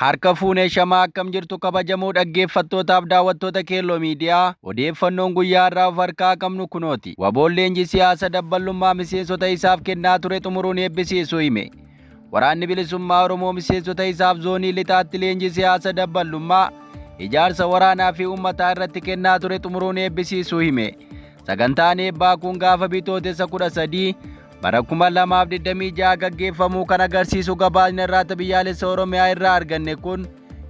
Harka fuunee shamaa akkam jirtu kabajamoo dhaggeeffattootaaf daawwattoota Keelloo Miidiyaa odeeffannoon guyyaa har'aa of harkaa qabnu kunooti. Waboon leenjii siyaasa dabballummaa miseensota isaaf kennaa ture xumuruun eebbisiisuu hime. Waraanni Bilisummaa Oromoo miseensota isaaf zoonii lixaatti leenjii siyaasa dabballummaa ijaarsa waraanaa fi uummataa irratti kennaa ture xumuruun eebbisiisuu hime. Sagantaan eebbaa kun gaafa Bitootessa 13 bara 2026 gaggeeffamuu kan agarsiisu gabaasni Arraata Biyyaalessa Oromiyaa irraa arganne kun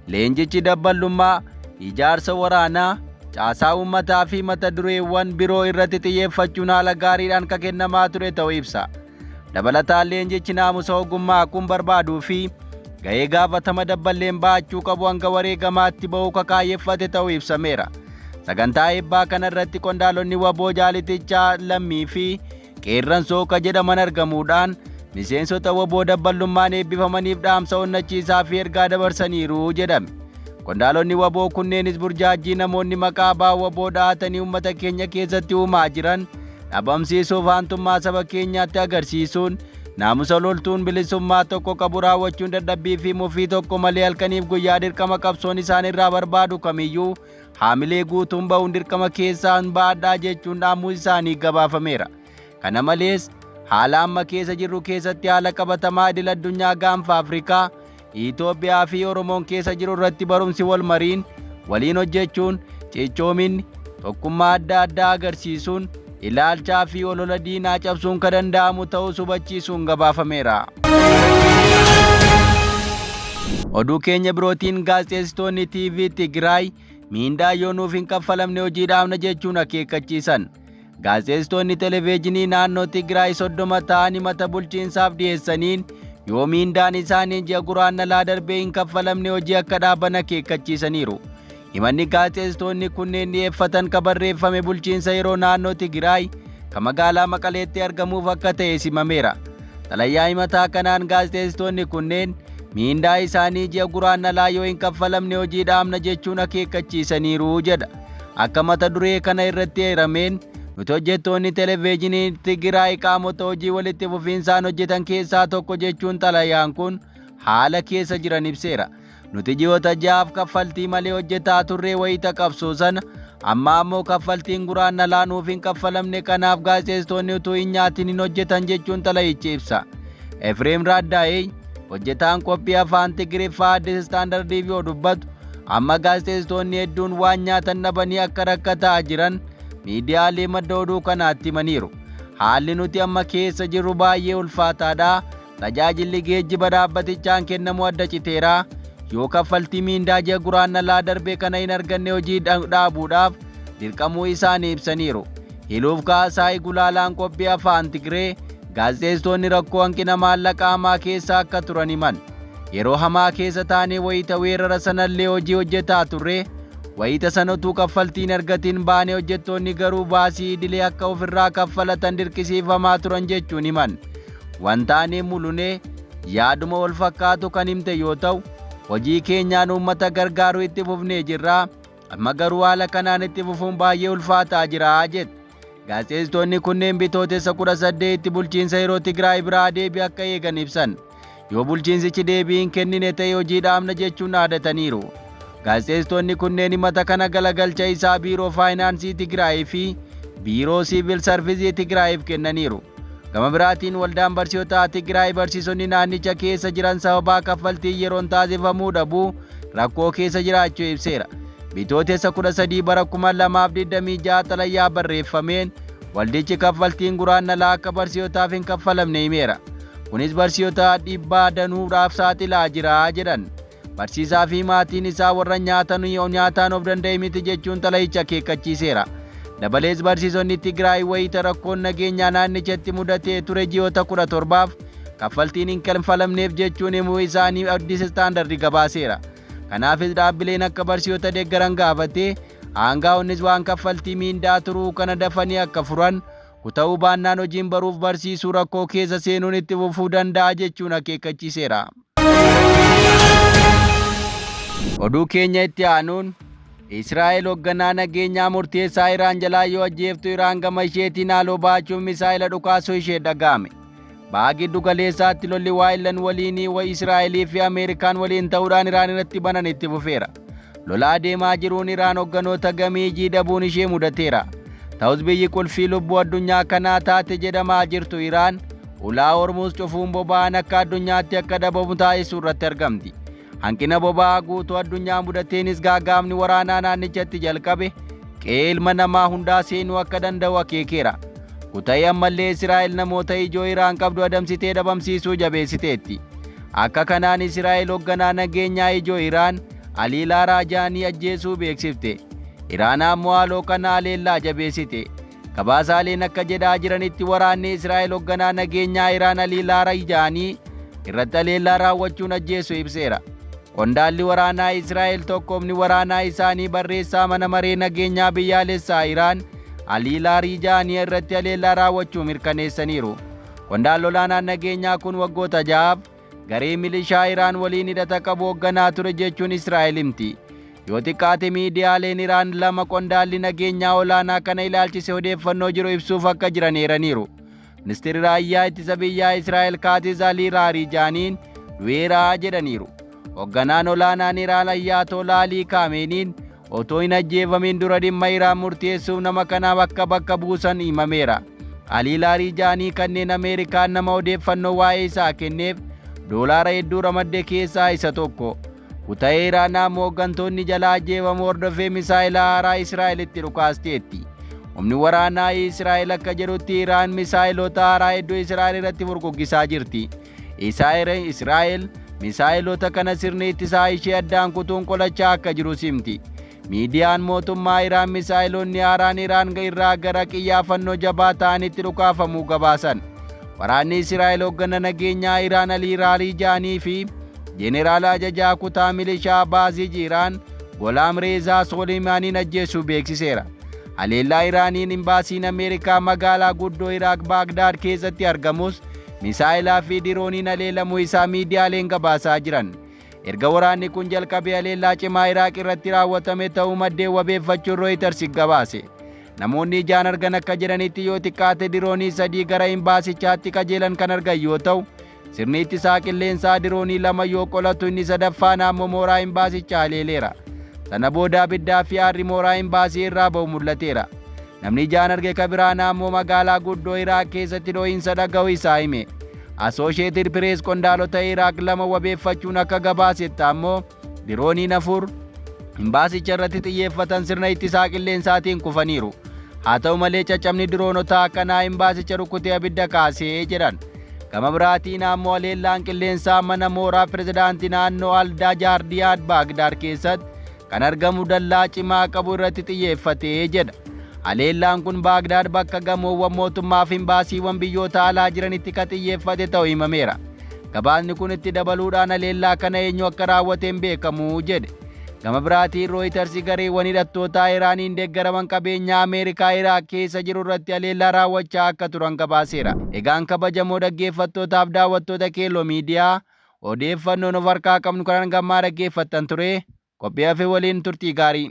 leenjichi dabballummaa, ijaarsa waraanaa, caasaa uummataa fi mata dureewwan biroo irratti xiyyeeffachuun haala gaariidhaan kan kennamaa ture ta'uu ibsa. Dabalataan leenjichi naamusa ogummaa kun barbaaduu fi gahee gaafatama dabballeen ba'achuu qabu hanga wareegamaatti ba'uu kakaayyeffate ta'uu ibsameera. Sagantaa eebbaa kana irratti qondaalonni waboo jaalitichaa lammii fi qeerransoo ka jedhaman argamuudhaan miseensota waboo dabballummaan eebbifamaniif dhaamsa onnachiisaa fi ergaa dabarsaniiru jedhame. Qondaalonni waboo kunneenis burjaajjii namoonni maqaa abbaa waboo dha'atanii uummata keenya keessatti uumaa jiran dhabamsiisuuf aantummaa saba keenyaatti agarsiisuun naamusa loltuun bilisummaa tokko qabu raawwachuun dadhabbii fi mufii tokko malee halkaniif guyyaa dirqama qabsoon isaan irraa barbaadu kamiyyuu haamilee guutuun ba'uun dirqama keessaan ba'adhaa jechuun dhaamuu isaanii gabaafameera. Kana malees haala amma keessa jirru keessatti haala qabatamaa idil addunyaa gaanfa Afrikaa, Itoophiyaa fi Oromoon keessa jiru irratti barumsi wal mariin waliin hojjechuun cichoominni tokkummaa adda addaa agarsiisuun ilaalchaa fi olola diinaa cabsuun kan danda'amu ta'uu hubachiisuun gabaafameera. Oduu keenya birootiin gaazexeessitoonni TV Tigraay miindaa yoo nuuf hin kaffalamne hojii dhaabna jechuun akeekkachiisan. Gaazexeessitoonni televezyiinii naannoo Tigraay 30 ta'an himata bulchiinsaaf dhiyeessaniin yoo miindaan isaanii ji'a guraandhalaa darbee hin kaffalamne hojii akka dhaaban akeekkachiisaniiru. Himanni gaazexeessitoonni kunneen dhiyeeffatan ka barreeffame bulchiinsa yeroo naannoo Tigraay ka magaalaa Maqaleetti argamuuf akka ta'e simameera. Xalayaa himataa kanaan gaazexeessitoonni kunneen miindaa isaanii ji'a guraandhalaa yoo hin kaffalamne hojii dhaabna jechuun akeekkachiisaniiru jedha. Akka mata duree kana irratti eerameen nuti hojjettoonni televezyiinii Tigraay qaamota hojii walitti fufiinsaan hojjetan keessaa tokko jechuun xalayaan kun haala keessa jiran ibseera. Nuti ji'oota ja'aaf kaffaltii malee hojjetaa turree wayita qabsoo sana amma ammoo kaffaltiin guraandhalaa nuuf hin kaffalamne kanaaf gaazexeessitoonni utuu hin nyaatin hin hojjetan jechuun xalayichi ibsa. Efreem Raaddaa'ee hojjetaan qophii afaan Tigiriffaa Addis Istaandardiif yoo dubbatu amma gaazexeessitoonni hedduun waan nyaatan dhabanii akka rakkataa jiran miidiyaalee madda oduu kanaatti himaniiru. Haalli nuti amma keessa jirru baay'ee ulfaataadha. Tajaajilli geejjiba dhaabbatichaan kennamu adda citeera. Yoo kaffaltii miindaa ji'a guraandhalaa darbe kana hin arganne hojii dhaabuudhaaf dirqamuu isaanii ibsaniiru. Hiluuf Kaasaay gulaalaan qophii afaan Tigree gaazexeessitoonni rakkoo hanqina maallaqa hamaa keessa akka turan himan. Yeroo hamaa keessa taanee wayita weerara sanallee hojii hojjetaa turre wayita sana utuu kaffaltii hin argatin baanee hojjettoonni garuu baasii idilee akka ofirraa kaffalatan dirqisiifamaa turan jechuun himan. Wantaanee Mulunee yaaduma wal fakkaatu kan himte yoo ta'u hojii keenyaan uummata gargaaruu itti fufnee jirra. Amma garuu haala kanaan itti fufuun baay'ee ulfaataa jira jette. Gaazexeessitoonni kunneen bitootessa 18 bulchiinsa yeroo Tigraay biraa deebii akka eegan ibsan. Yoo bulchiinsichi deebii hin kennine ta'e hojii dhaabna jechuun dhaadataniiru. Gaazexeessitoonni kunneen himata kana galagalcha isaa Biiroo Faayinaansii Tigraay fi Biiroo Siivil Sarvisii Tigraayiif kennaniiru. Gama biraatiin waldaan barsiisotaa Tigraay barsiisonni naannicha keessa jiran sababaa kaffaltii yeroon taasifamuu dhabuu rakkoo keessa jiraachuu ibseera. Bitootessa 13 bara 2026 xalayaa barreeffameen waldichi kaffaltiin guraandhalaa akka barsiisotaaf hin kaffalamne himeera. Kunis barsiisota dhiibbaa danuudhaaf saaxilaa jira jedhan. Barsiisaa fi maatiin isaa warra nyaataan of danda'e miti jechuun xalayicha akeekkachiiseera. Dabalees barsiisonni Tigraay wayita rakkoon nageenyaa naannichatti mudatee ture ji'oota 17f kaffaltiin hin kaffalamneef jechuun himuu isaanii Addis Istaandardi gabaaseera. Kanaafis dhaabbileen akka barsiisota deeggaran gaafatee aangaa'onnis waan kaffaltii miindaa turuu kana dafanii akka furan kuta'uu baannaan hojiin baruuf barsiisuu rakkoo keessa seenuun itti fufuu danda'a jechuun akeekkachiiseera. Oduu keenya itti aanuun Israa'el hoogganaa nageenyaa murteessaa Iraan jalaa yoo ajjeeftu Iraan gama isheetiin haaloo baachuun misaa'ila dhukaasuu ishee dhaga'ame. Baha Giddu Galeessaatti lolli waayillan waliinii Israa'elii fi Ameerikaan waliin ta'uudhaan Iraan irratti banan itti fufeera. Lola adeemaa jiruun Iraan hogganoota gameeyyii dhabuun ishee mudateera. Ta'us biyyi qulfii lubbuu addunyaa kanaa taate jedhamaa jirtu Iraan ulaa Hormuuz cufuun boba'aan akka addunyaatti akka dhabamu taasisuu irratti argamti. Hanqina boba'aa guutuu addunyaa mudateenis gaaga'amni waraanaa naannichatti jalqabe qe'ee ilma namaa hundaa seenuu akka danda'u akeekeera. Kuta'ee ammallee Israa'el namoota ijoo Iraan qabdu adamsitee dhabamsiisuu jabeessiteetti. Akka kanaan Israa'el hoogganaa nageenyaa ijoo Iraan Alii Laaraajaanii ajjeesuu beeksifte. Iraan ammoo haaloo kana haleellaa jabeessite. Gabaasaaleen akka jedhaa jiranitti waraanni Israa'el hoogganaa nageenyaa Iraan Alii Laaraajaanii irratti haleellaa raawwachuun ajjeesuu ibseera. Qondaalli waraanaa Israa'el tokko humni waraanaa isaanii barreessaa mana maree nageenyaa biyyaalessaa Iraan Alii Laarijaanii irratti haleellaa raawwachuu mirkaneessaniiru. Qondaalli olaanaan nageenyaa kun waggoota 6f garee milishaa Iraan waliin hidhata qabu hoogganaa ture jechuun Israa'el himti. Yoo xiqqaate miidiyaaleen Iraan lama qondaalli nageenyaa olaanaa kana ilaalchise odeeffannoo jiru ibsuuf akka jiran eeraniiru. Ministeerri raayyaa ittisa biyyaa Israa'el Kaatis Alii Laarijaaniin du'eeraa jedhaniiru. Hoogganaan olaanaan Iraan Ayyaatolaa Alii Kaameeniin otoo hin ajjeefamin dura dhimma Iraan murteessuuf nama kanaaf akka bakka buusan himameera. Alii Laarijaanii kanneen Ameerikaan nama odeeffannoo waa'ee isaa kenneef doolaara hedduu ramadde keessaa isa tokko. Kuta'ee Iraan ammoo hooggantoonni jalaa ajjeefamuu hordofee misaa'ila haaraa Israa'elitti dhukaasteetti. Humni waraanaa Israa'el akka jedhutti Iraan misaa'ilota haaraa hedduu Israa'el irratti furguggisaa jirti. Israa'el misaa'ilota kana sirni ittisaa ishee addaan kutuun qolachaa akka jiru simti. Miidiyaan mootummaa Iraan misaa'ilonni haaraan Iraan irraa gara qiyyaafannoo jabaa ta'anitti dhukaafamuu gabaasan. Waraanni Israa'el hooggana nageenyaa Iraan Alii Laarijaanii fi Jeeneraala ajajaa kutaa milishaa Baazij Iraan Golaam Reezaa Soolimaaniin ajjeesuu beeksiseera. Haleellaa Iraaniin imbaasiin Ameerikaa magaalaa guddoo Iraaq Baagdaad keessatti argamus misaa'ilaa fi dirooniin haleelamuu isaa miidiyaaleen gabaasaa jiran. Erga waraanni kun jalqabee haleellaa cimaa Iraaq irratti raawwatame ta'uu maddeen wabeeffachuun Reuters gabaase. Namoonni ijaan argan akka jedhanitti yoo xiqqaate diroonii 3 gara imbaasichaatti qajeelan kan argan yoo ta'u, sirni ittisaa qilleensaa diroonii 2 yoo qolatu inni sadaffaan ammoo mooraa imbaasichaa haleeleera. Sana booda abiddaa fi aarri mooraa imbaasii irraa ba'u mul'ateera. Namni ijaan arge kabiraan ammoo magaalaa guddoo Iraaq keessatti dho'iinsa dhaga'u isaa hime. Associated Press qondaalota Iraaq 2 wabeeffachuun akka gabaasetti ammoo dirooniin 4 imbaasicha irratti xiyyeeffatan sirna ittisaa qilleensaatiin kufaniiru. Haa ta'u malee caccabni diroonotaa akkanaa imbaasicha rukutee abidda kaasee jedhan. Gama biraatiin ammoo haleellaan qilleensaa mana mooraa pirezidaantii naannoo Aldaa Jaardiyaad Baagdaad keessatti kan argamu dallaa cimaa qabu irratti xiyyeeffatee jedha. Haleellaan kun Baagdaad bakka gamoowwan mootummaa fi imbaasiiwwan biyyoota alaa jiranitti kan xiyyeeffate ta'uu himameera. Gabaasni kun itti dabaluudhaan haleellaa kana eenyu akka raawwate hin beekamu jedhe. Gama biraatiin Reuters gareewwan hidhattootaa Iraaniin deeggaraman qabeenyaa Ameerikaa Iraaq keessa jiru irratti haleellaa raawwachaa akka turan gabaaseera. Egaan kabajamoo dhaggeeffattootaaf daawwattoota Keelloo Miidiyaa, odeeffannoon of harkaa qabnu kan hangammaa dhaggeeffattan ture. Qophii hafe waliin turtii gaarii.